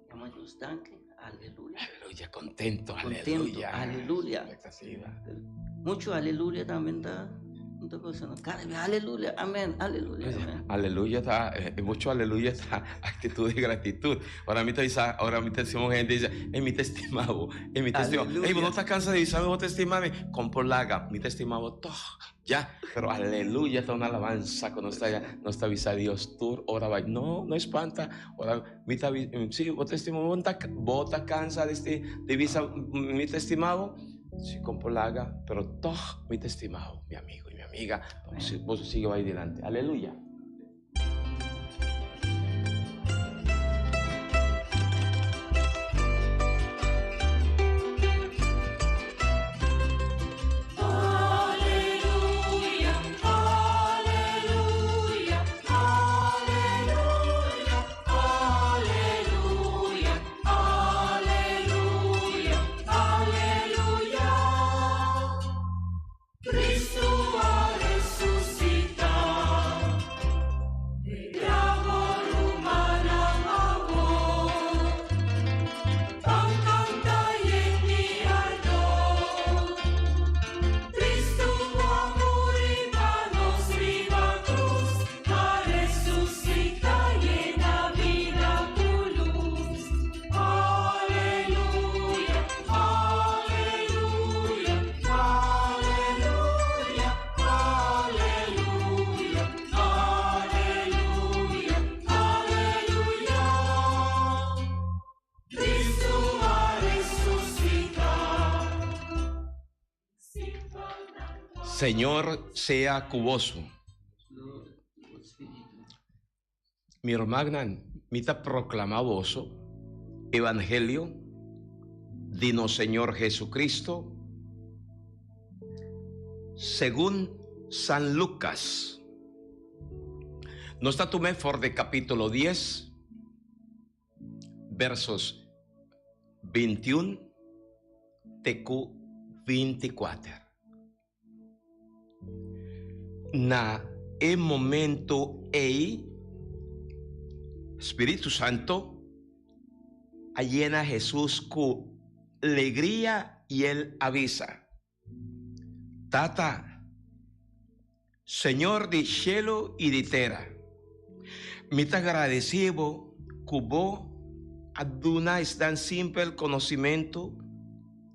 Llama Dios danke, aleluya. Aleluya, contento, Contento, aleluya. aleluya. Expectativa. Mucho aleluya también está. Aleluya, amén, aleluya, amén. Aleluya está, eh, mucho aleluya está actitud de gratitud. Ahora mi te dice, ahora mi te decimos gente dice, hey, mi te estimado, hey, mi te estimado. Hey, no estás cansado de decirme, vos te estimame, con polaga, mi te estimado, todo, ya. Pero aleluya está una alabanza cuando está ya, no está avisa Dios, tú, ahora va, no, no espanta, ahora mi te, sí, vos te estimado, vos te cansa de este, de visa, mi te estimado. Sí, con polaga, pero toch mi te estimado, mi amigo y mi amiga. Vos sigue ahí adelante. Aleluya. Señor sea cu boso. Mi rumannan, mi ta proclama boso Evangelio di nos Señor Jesucristo segun San Lucas. Nos ta tum'é for di capítulo dies, versos 21 te ku 24. Na e momento ei, Spiritu Santo a yena Hesus ku legria i el a bisa, Tata, Señor di shelu i di tera, mi ta gradesí bo ku bo a duna esnan simpel konosimentu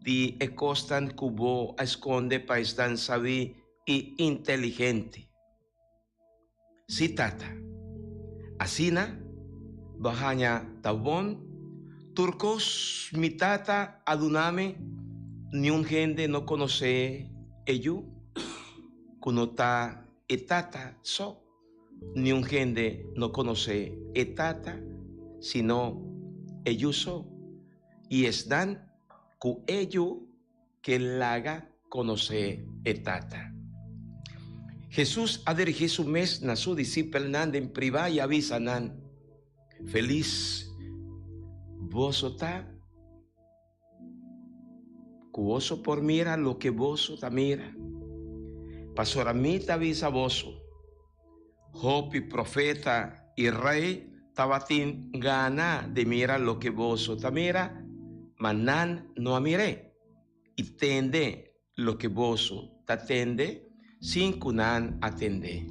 di e kosnan ku bo a skonde pa esnan sabí i inteligente. Sí, Tata. Asina bo a haña ta bon tur kos mi Tata a duna mi, niun hende no konosé e Yu ku no ta e Tata so, niun hende no konosé e Tata sino e Yu so, i esnan ku e Yu ke laga konosé e Tata. Hesus a dirigí su mes na su disipelnan den privá i a bisa nan, Felis boso ta. Ku boso por mira loke boso ta mira. Pasobra mi ta bisa boso, hopi profeta i rei tabatin gana di mira loke boso ta mira, ma nan no a mir'é, i tende loke boso ta tende, sin ku nan a tend'é.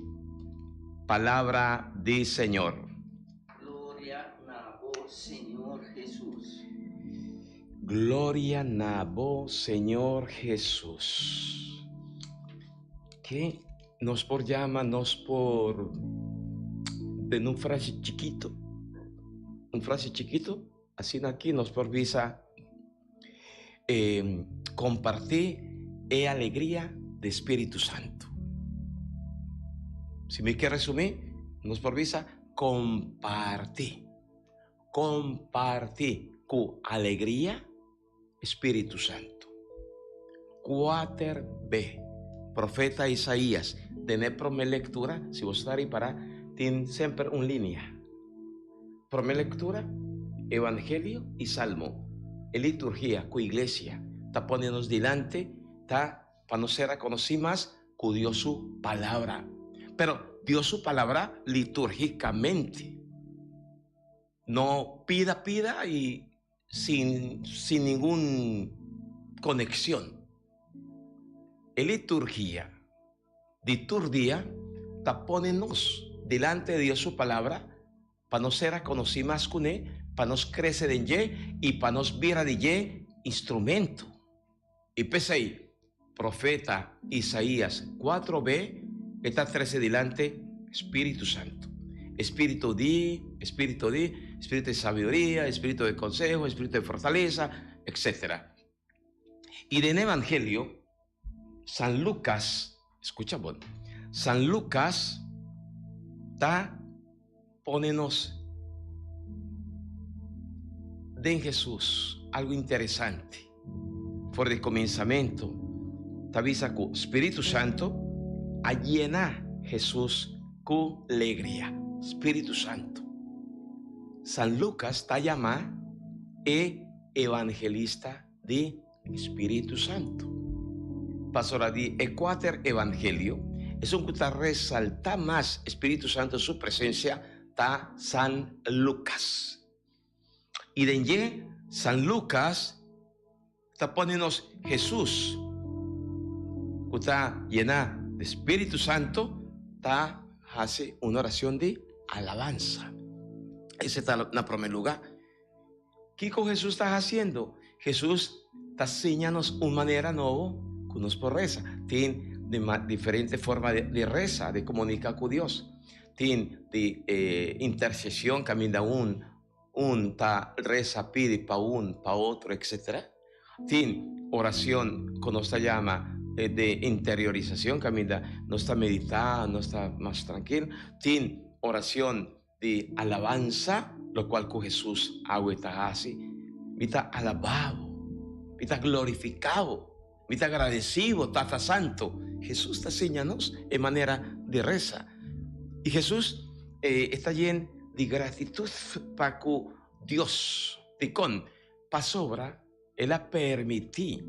Palabra di Señor. Gloria na bo, Señor Hesus. Gloria na bo, Señor Hesus. Ke nos por yama, nos por den un frase chikito, un frase chikito, asina aki nos por bisa comparti e alegria di Spiritu Santo. Si mi ke resumi, nos por bisa comparti. Kompartí ku alegria Spiritu Santu. Kuater be. Profeta Isaías, den e promé lektura, si bo sta ripará, tin semper un linia. Promé lektura, Evangelio i Salmo. E liturgia ku iglesia ta pone nos dilanti ta pa nos ser rekonosí mas ku Dios su Palabra. Pero Dios su Palabra litúrgicamente. No pida pida y sin, sin ningun conexión. E liturgia di tur dia ta pone nos delante di Dios su Palabra pa nos ser reconocí mas cuné, pa nos crece den dje y pa nos bira di dje instrumento. I p'esei, profeta Isaías cuatro be e ta trece dilanti Spiritu Santo. Spiritu di, Spiritu di, Spiritu di sabiduria, Spiritu di conseho, Spiritu di fortaleza, etcetera. I den Evangelio, San Lucas, scucha bon, San Lucas ta pone nos den Hesus algo interesante. For di kuminsamentu ta bisa ku spiritu santu a yena Hesus ku legria. Spiritu santu. San Lukas ta yama e evangelista di Spiritu Santu. Pasobra di e kuater evangelio, esun ku ta resaltá mas Spiritu Santu su presensia ta San Lukas. I den dje, San Lukas ta pone nos Hesus, ku ta yená di Spiritu Santu, ta hasi un oracion di alabansa. Ese ta na prome luga. Kiko Hesus ta hasiendo? Hesus ta siña nos un manera nobo ku nos por resa. Tin diferente forma di resa, di komunika ku Dios. Tin di intersesion kaminda un un ta resa pidi pa un, pa otro, etcetera. Tin oracion ku nos ta yama di interiorisacion kaminda nos ta medita, nos ta mas trankil. Tin oracion di alabansa, lokual ku Hesus awe ta hasi. Mi ta alabá bo, mi ta glorifiká bo, mi ta agradesí bo, Tata Santu. Hesus ta siña nos e manera di resa. I Hesus e ta yen di gratitut pa ku Dios. Dikon? Pasobra el a permití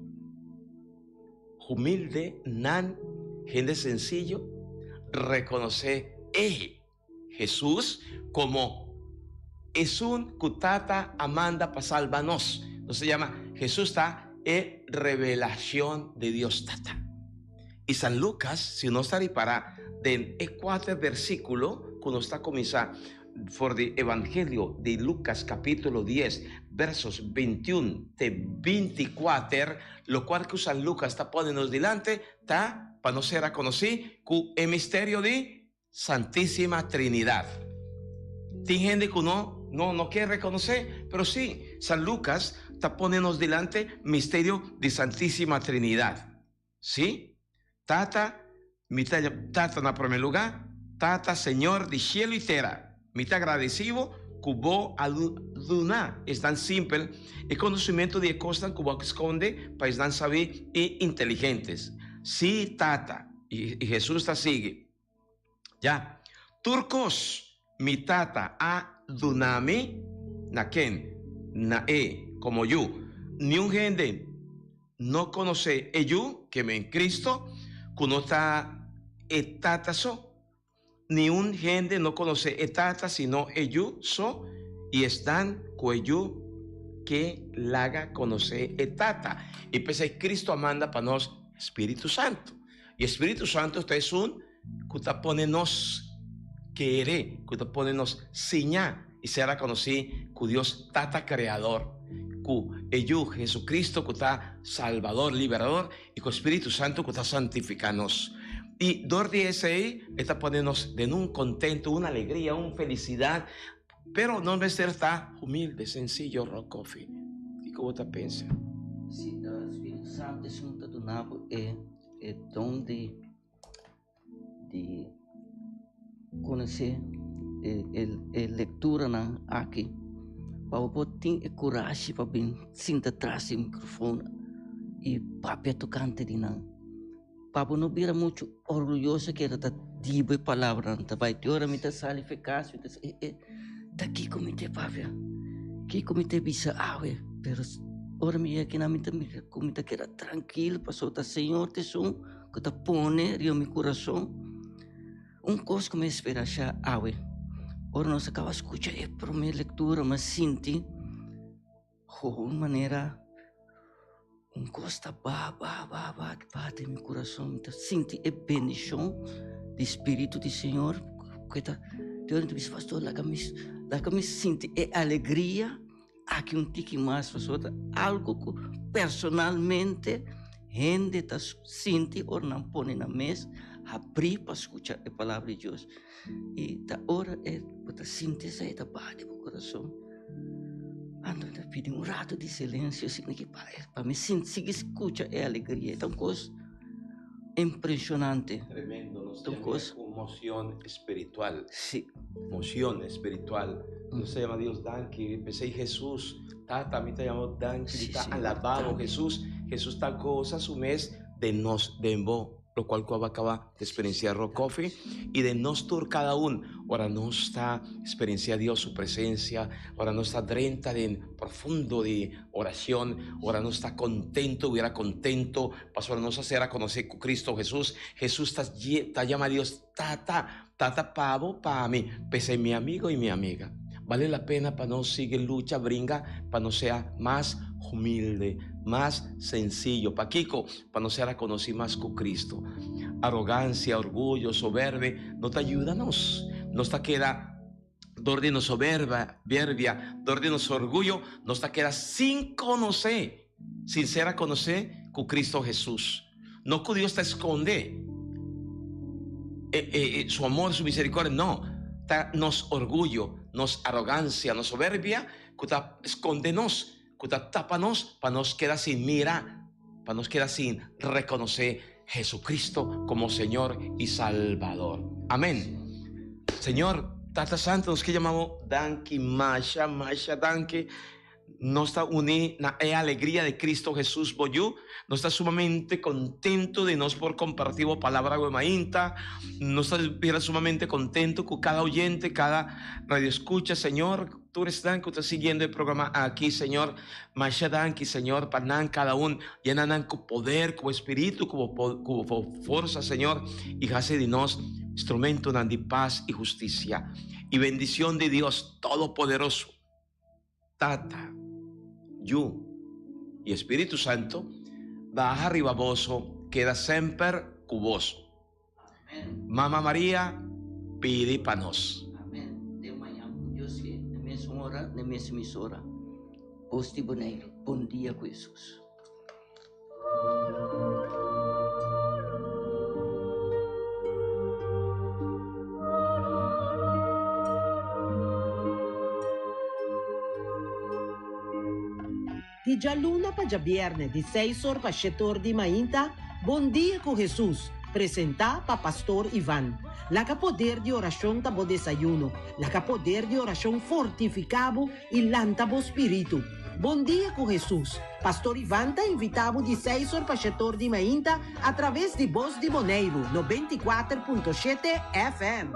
humilde nan, hende sensiyo, rekonosé e. Hesus komo esun ku Tata a manda pa salba nos. Nos ta yama Hesus ta e revelashon di Dios Tata. I San Lukas, si nos ta ripará den e kuater versíkulo ku nos ta kuminsá for di Evangelio di Lukas kapítulo dies, versos bintiun te bintikuater, lokual ku San Lukas ta pone nos dilanti ta pa nos ser konosí ku e misterio di Santísima Trinidad. Tin hende ku no no no ke rekonosé, pero sí, San Lukas ta pone nos dilante misterio di Santísima Trinidad. Sí, Tata, mi ta Tata na promé lugá, Tata Señor di shelu i tera, mi ta agradesí bo ku bo a duna esnan simpel e konosementu di e kosnan ku bo a skonde pa esnan sabí i inteligentes. Sí, Tata, i Hesus ta sigui. Ya, tur kos mi Tata a duna mi, na ken? Na e, komo yu. Niun hende. no konosé e Yu, ke men Kristo, ku no ta e Tata so. Niun hende no konosé e Tata sino e Yu so, i esnan ku e Yu ke laga konosé e Tata. I p'esei Kristo a manda pa nos Spiritu Santu. I e Spiritu Santu ta esun ku ta pone nos kere, ku ta pone nos siña i ser rekonosí ku Dios Tata Kreador, ku e Yu Jesucristo ku ta Salbador, Liberador, i ku e Spiritu Santu ku ta santifiká nos. I dor di esei e ta pone nos den un kontentu, un alegria, un felisidat, pero nos mester ta humilde, sensiyo, Rock Coffee. Kiko bo ta pensa? Si, Spiritu Santu esun ta duna bo e don di di konosé e lekturanan aki pa bo por tin e kurashi pa bin sinta tras di mikrofon i papia tokante di nan. Pa bo no bira muchu orguyoso keda ta di bo e palabranan ta bai. Te ora mi ta sali for e kas mi ta bisa e e ta kiko mi ta papia? Kiko mi ta bisa awe? Pero ora mi yega kinan mi ta mira ku mi ta keda trankil pasobra ta Señor ta esun ku ta pone riba mi kurason un kos ku mi espera sha awe. Ora nos a kaba skucha e promé lektura mi a sinti un manera un kos ta ba ba ba ba ba den mi kurason. Mi ta sinti e bendishon di spiritu di Señor ku ta te ora mi ta bisa pastor laga mi laga mi sinti e alegria. Aki un tiki mas pasobra ta algo ku personalmente hende ta sinti ora nan pone nan mes habrí pa skucha e palabra di Dios. I ta ora e bo ta sinti esei ta baha di bo kurason. Anto mi ta pidi un rato di silensio asina ki pa mi sinti sigui skucha e alegria. Ta un kos impresionante. Tremendo, nos ta yama un mocion espiritual. Sí. Mocion espiritual. Nos ta yama Dios danki. P'esei Hesus, Tata, mi ta yama bo danki, mi ta alabá bo, Hesus. Hesus ta gosa su mes den nos, den bo, locual cu abo a caba di experiencia Rock Coffee, y den nos tur cada un. Ora nos ta experiencia Dios su presencia, ora nos ta drenta den profundo di oracion, ora nos ta contento, bira contento, Pasobra nos a ser a conoce cu Cristo Jesus. Jesus ta ta yama Dios Tata. Tata pa bo, pa mi. P'esei mi amigo y mi amiga, bale la pena pa nos sigui lucha, bringa pa nos sea mas humilde, mas sencillo. Pakico? Pa nos ser a conoci mas cu Cristo. Arogancia, orguyo, soberbe no ta yuda nos. Nos ta keda dor di nos soberba, berbia, dor di nos orguyo, nos ta keda sin conoce. Sin ser a konosé ku Kristo Hesus. No ku Dios ta eskonde e su amor, su misericordia, no. Ta nos orguyo, nos arogansia, nos soberbia ku ta eskonde nos, ku ta tapa nos pa nos keda sin mira, pa nos keda sin rekonosé Jesucristo komo Señor i Salbador. Amén. Señor, Tata Santo, nos ke yama bo danki masha, masha danki. Nos ta uní na e alegria di Cristo Jesus bo Yu. Nos ta sumamente contento di nos por compartí bo palabra awe mainta. Nos ta bira sumamente contento cu cada oyente, cada radioescucha, Señor. Tur esnan cu ta siguiendo e programa aki, Señor, masha danki, Señor, pa nan cada un. Yena nan cu poder, cu bo Espíritu, cu bo cu bo forsa, Señor, y haci di nos instrumentonan di paz y husticia. Y bendicion di Dios Todopoderoso. Tata, Yu i e Spiritu Santu baha riba boso keda semper ku boso. Mama Maria pidi pa nos. Amen. Den mañan ku Dios ke, na mesun ora, na mesun emisora. Bos di Boneiru, bon dia ku Hesus. Di djaluna pa djabierne di seis or pa shete or di mainta, Bon Dia ku Hesus, presentá pa Pastor Ivan. Laga poder di orashon ta bo desayuno. Laga poder di orashon fortifiká bo i lanta bo spiritu. Bon dia ku Hesus! Pastor Ivan ta invitá bo di seis or pa shetor di mainta a traves di Bos di Boneiru 94.7 FM.